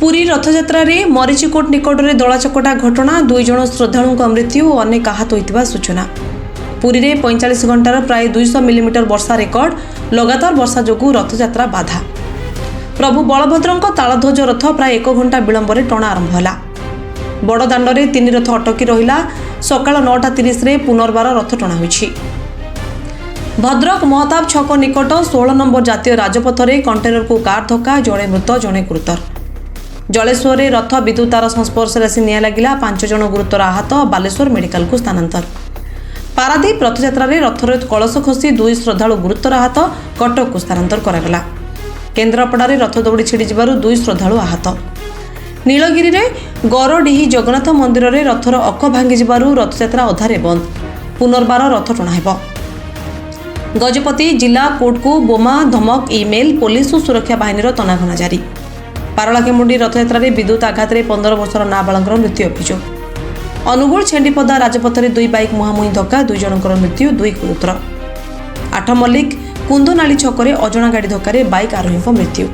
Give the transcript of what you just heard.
ପୁରୀ ରଥଯାତ୍ରାରେ ମରିଚିକୋଟ ନିକଟରେ ଦଳାଚକଟା ଘଟଣା, 2 ଜଣ ଶ୍ରଦ୍ଧାଳୁଙ୍କ ମୃତ୍ୟୁ ଓ ଅନେକ ଆହତ ହୋଇଥିବା ସୂଚନା। ପୁରୀରେ 45 ଘଣ୍ଟାର ପ୍ରାୟ 200 ମିଲିମିଟର ବର୍ଷା ରେକର୍ଡ। ଲଗାତାର ବର୍ଷା ଯୋଗୁଁ ରଥଯାତ୍ରା ବାଧା। ପ୍ରଭୁ ବଳଭଦ୍ରଙ୍କ ତାଳଧ୍ୱଜ ରଥ ପ୍ରାୟ 1 ଘଣ୍ଟା ବିଳମ୍ବରେ ଟଣା ଆରମ୍ଭ ହେଲା। ବଡ଼ଦାଣ୍ଡରେ ତିନି ରଥ ଅଟକି ରହିଲା। ସକାଳ 9:30ରେ ପୁନର୍ବାର ରଥ ଟଣା ହୋଇଛି। ଭଦ୍ରକ ମହତାବ ଛକ ନିକଟ 16 ନମ୍ବର ଜାତୀୟ ରାଜପଥରେ କଣ୍ଟେନରକୁ କାର୍ ଧକ୍କା, ଜଣେ ମୃତ, ଜଣେ ଗୁରୁତର। ଜଳେଶ୍ୱରରେ ରଥ ବିଦ୍ୟୁତ୍ ତାର ସଂସ୍ପର୍ଶରେ ଆସି ନିଆଁ ଲାଗିଲା, 5 ଜଣ ଗୁରୁତର ଆହତ, ବାଲେଶ୍ୱର ମେଡିକାଲକୁ ସ୍ଥାନାନ୍ତର। ପାରାଦୀପ ରଥଯାତ୍ରାରେ ରଥର କଳସ ଖସି ଦୁଇ ଶ୍ରଦ୍ଧାଳୁ ଗୁରୁତର ଆହତ, କଟକକୁ ସ୍ଥାନାନ୍ତର କରାଗଲା। କେନ୍ଦ୍ରାପଡ଼ାରେ ରଥ ଦଉଡ଼ି ଛିଡ଼ିଯିବାରୁ ଦୁଇ ଶ୍ରଦ୍ଧାଳୁ ଆହତ। ନୀଳଗିରିରେ ଗରଡିହି ଜଗନ୍ନାଥ ମନ୍ଦିରରେ ରଥର ଅଖ ଭାଙ୍ଗିଯିବାରୁ ରଥଯାତ୍ରା ଅଧାରେ ବନ୍ଦ, ପୁନର୍ବାର ରଥ ଟଣା ହେବ। ଗଜପତି ଜିଲ୍ଲା କୋର୍ଟକୁ ବୋମା ଧମକ ଇମେଲ୍, ପୋଲିସ ଓ ସୁରକ୍ଷା ବାହିନୀର ତନାଘନା ଜାରି। ପାରଳାଖେମୁଣ୍ଡି ରଥଯାତ୍ରାରେ ବିଦ୍ୟୁତ୍ ଆଘାତରେ 15 ବର୍ଷର ନାବାଳକର ମୃତ୍ୟୁ ଅଭିଯୋଗ। ଅନୁଗୁଳ ଛେଣ୍ଡିପଦା ରାଜପଥରେ ଦୁଇ ବାଇକ୍ ମୁହାଁମୁହିଁ ଧକ୍କା, 2 ଜଣଙ୍କର ମୃତ୍ୟୁ, ଦୁଇ ଗୁରୁତର। ଆଠମଲ୍ଲିକ କୁନ୍ଦନାଳି ଛକରେ ଅଜଣା ଗାଡ଼ି ଧକ୍କାରେ ବାଇକ୍ ଆରୋହୀଙ୍କ ମୃତ୍ୟୁ।